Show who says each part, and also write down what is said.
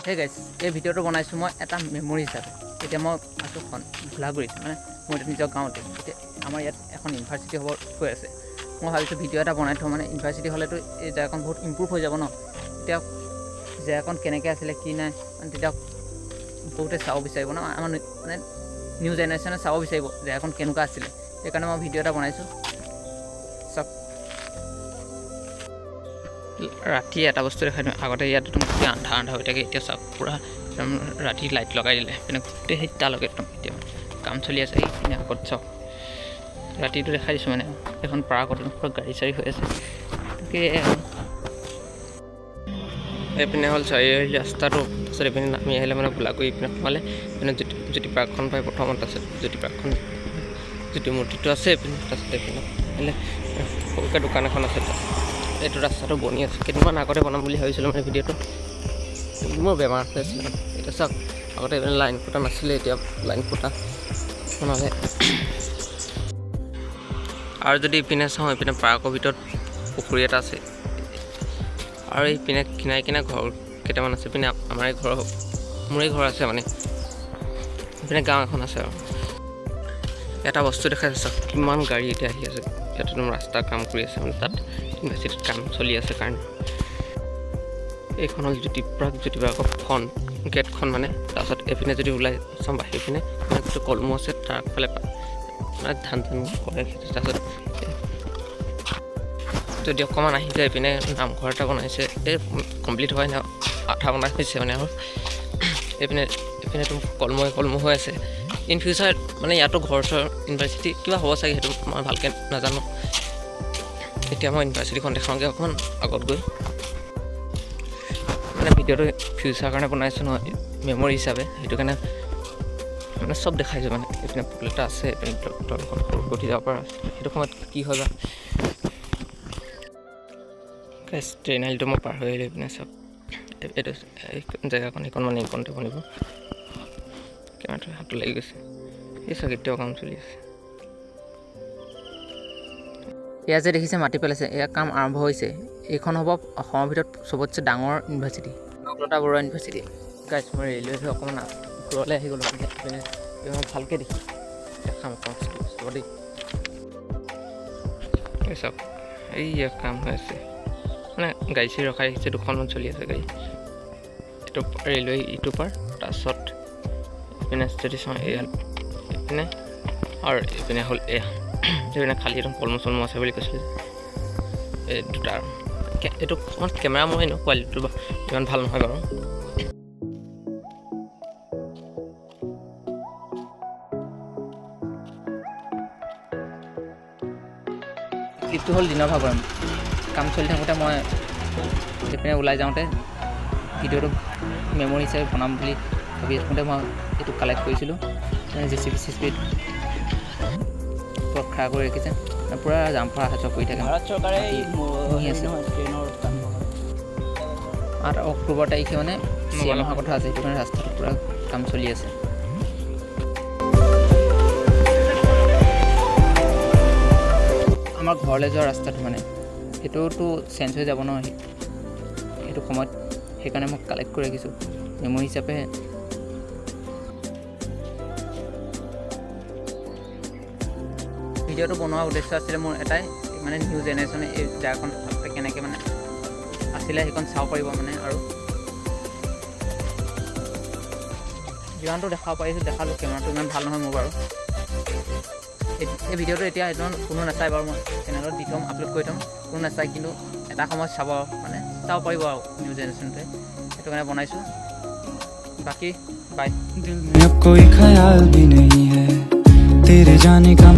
Speaker 1: হে গাইছ, এই ভিডিঅ'টো বনাইছোঁ মই এটা মেমৰি হিচাপে। এতিয়া মই আছোঁ ভোলাগুৰিত, মানে মোৰ নিজৰ গাঁৱতে। এতিয়া আমাৰ ইয়াত এখন ইউনিভাৰ্চিটি হ'ব হৈ আছে। মই ভাবিছোঁ ভিডিঅ' এটা বনাই থওঁ, মানে ইউনিভাৰ্চিটি হ'লেতো এই জেগাখন বহুত ইম্প্ৰুভ হৈ যাব ন। এতিয়া জেগাখন কেনেকৈ আছিলে কি নাই, মানে তেতিয়া বহুতে চাব বিচাৰিব ন, আমাৰ মানে নিউ জেনেৰেশ্যনে চাব বিচাৰিব জেগাখন কেনেকুৱা আছিলে। সেইকাৰণে মই ভিডিঅ' এটা বনাইছোঁ। চাওক, ৰাতি এটা বস্তু দেখাই দিওঁ। আগতে ইয়াত একদম গোটেই আন্ধাৰ আন্ধাৰ হৈ থাকে, এতিয়া চাওক পূৰা একদম ৰাতি লাইট লগাই দিলে, মানে গোটেই সেই তালৈকে একদম এতিয়া কাম চলি আছে। এইপিনে আগত চাওক, ৰাতিটো দেখাই দিছোঁ, মানে এখন পাৰ্কত পূৰা গাড়ী চাড়ী হৈ আছে। তাকে
Speaker 2: এইপিনে হ'ল চাৰিআলি ৰাস্তাটো। তাৰপিছত এইপিনে নামি আহিলে মানে ভোলাগুৰি এইপিনে সোমালে এইপিনে জ্যোতি পাৰ্কখন পায় প্ৰথমত। তাৰপিছত জ্যোতি পাৰ্কখন, জ্যোতি মূৰ্তিটো আছে এইপিনে। তাৰপিছত এইপিনে আহিলে সৰুকৈ দোকান এখন আছে। তাত এইটো ৰাস্তাটো বনি আছে, কেইদিনমান আগতে বনাম বুলি ভাবিছিলোঁ মানে ভিডিঅ'টো, মোৰ বেমাৰ হৈ আছিলে মানে। এতিয়া চাওক, আগতে এইপিনে লাইন খুঁটা নাছিলে, এতিয়া লাইন খুঁটা বনালে। আৰু যদি ইপিনে চাওঁ, এইপিনে পাৰ্কৰ ভিতৰত পুখুৰী এটা আছে। আৰু এইপিনে কিনাৰে কিনাৰে ঘৰ কেইটামান আছে। ইপিনে আমাৰে ঘৰ, মোৰে ঘৰ আছে, মানে ইপিনে গাঁও এখন আছে। আৰু এটা বস্তু দেখাইছে চাওক, কিমান গাড়ী এতিয়া আহি আছে। ইয়াতে একদম ৰাস্তা কাম কৰি আছে, মানে তাত ইউনিভাৰ্চিটিত কাম চলি আছে কাৰণে। এইখন হ'ল জ্যোতি পাৰ্ক, জ্যোতি পাৰ্কৰ ফ্ৰণ্ট গেটখন মানে। তাৰপাছত এইপিনে যদি ওলাই চাওঁ বাহিৰ পিনে, মানে যিটো কলমো আছে তাৰ আগফালে মানে ধান চান কৰে খেতি। তাৰপাছত যদি অকণমান আহি যায়, এইপিনে নামঘৰ এটা বনাইছে, এই কমপ্লিট হোৱাই নাই, আধা বনাই হৈছে মানে। আৰু এইপিনেতো কলমৈ কলমৌ হৈ আছে। ইন ফিউচাৰ মানে ইয়াতো ঘৰ চৰ ইউনিভাৰ্চিটি কিবা হ'ব চাগে, সেইটো মই ভালকৈ নাজানো। এতিয়া মই ইউনিভাৰ্চিটিখন দেখাওঁগৈ অকণমান আগত গৈ। মানে ভিডিঅ'টো ফিউচাৰ কাৰণে বনাইছোঁ নহয়, মেমৰি হিচাপে, সেইটো কাৰণে মানে চব দেখাইছোঁ। মানে এইপিনে পুল এটা আছে, এইপিনে দলংখন সৰুকৈ উঠি যাব পৰা আছে। সেইটো সময়ত কি হয় বা। ট্ৰেইন আলিটো মই পাৰ হৈ আহিলোঁ। এইপিনে চাওক, এইটো এই জেগাকণ, এইকণ মানে এইকণতে বনিব। কেমেৰাটো হাতটো লাগি গৈছে। এই চাওক, এতিয়াও কাম চলি আছে।
Speaker 1: এয়া যে দেখিছে মাটি পেলাইছে, এয়া কাম আৰম্ভ হৈছে। এইখন হ'ব অসমৰ ভিতৰত চবতছে ডাঙৰ ইউনিভাৰ্চিটি, কনকলতা বৰুৱা ইউনিভাৰ্চিটি।
Speaker 2: গাইছ, মই ৰেলৱে হৈ অকণমান দূৰলৈ আহি গ'লোঁ। এইপিনে মই ভালকৈ দেখি দেখাম অকণমান চাব দেই। এই চাওক, এইয়া কাম হৈ আছে, মানে গাড়ী চাড়ী ৰখাই ৰাখিছে, দুখনমান চলি আছে গাড়ী। এইটো ৰেলৱে ইটো পাৰ, তাৰপাছত এইপিনে যদি চাওঁ এয়া এইপিনে, আৰু এইপিনে হ'ল এয়া। এইপিনে খালী একদম কলমৌ চলমৌ আছে বুলি কৈছিলে এই দুটা। এইটো অকণমান কেমেৰা মই এনেও কোৱালিটিটো ইমান ভাল নহয় বাৰু।
Speaker 1: ক্লিপটো হ'ল দিনৰ ভাগৰ, কাম চলি থাকোঁতে মই সেইপিনে ওলাই যাওঁতে ভিডিঅ'টো মেমৰি হিচাপে বনাম বুলি ভাবি থাকোঁতে মই এইটো কালেক্ট কৰিছিলোঁ। জে চি বি চে চি বি পূৰা খাৰা কৰি ৰাখিছে, পূৰা জাম্পাৰ অহা যোৱা কৰি থাকে।
Speaker 3: ভাৰত চৰকাৰে
Speaker 1: মাটি পুহি আছে।
Speaker 3: ট্ৰেইনৰ কাম
Speaker 1: 8 অক্টোবৰ তাৰিখে মানে চি এম অহা কথা আছে, সেইটো কাৰণে ৰাস্তাটো পূৰা কাম চলি আছে। আমাৰ ঘৰলৈ যোৱা ৰাস্তাটো মানে সেইটোতো চেঞ্জ হৈ যাব ন সেইটো সময়ত, সেইকাৰণে মই কালেক্ট কৰি ৰাখিছোঁ মেমৰি হিচাপে। ভিডিঅ'টো বনোৱাৰ উদ্দেশ্য আছিলে মোৰ এটাই, মানে নিউ জেনেৰেশ্যনে এই জেগাখন কেনেকৈ মানে আছিলে সেইখন চাব পাৰিব মানে। আৰু যিমানটো দেখাব পাৰিছোঁ দেখালোঁ, কেমেৰাটো ইমান ভাল নহয় মোৰ বাৰু। এই ভিডিঅ'টো এতিয়া একদম কোনো নাচায় বাৰু, মই চেনেলত দি থ'ম, আপলোড কৰি থ'ম, কোনো নাচায়, কিন্তু এটা সময়ত চাব, মানে চাব পাৰিব আৰু নিউ জেনেৰেশ্যনটোৱে, সেইটো কাৰণে বনাইছোঁ। বাকী বাই।
Speaker 4: दिल में अब कोई ख्याल भी नहीं है तेरे जाने का।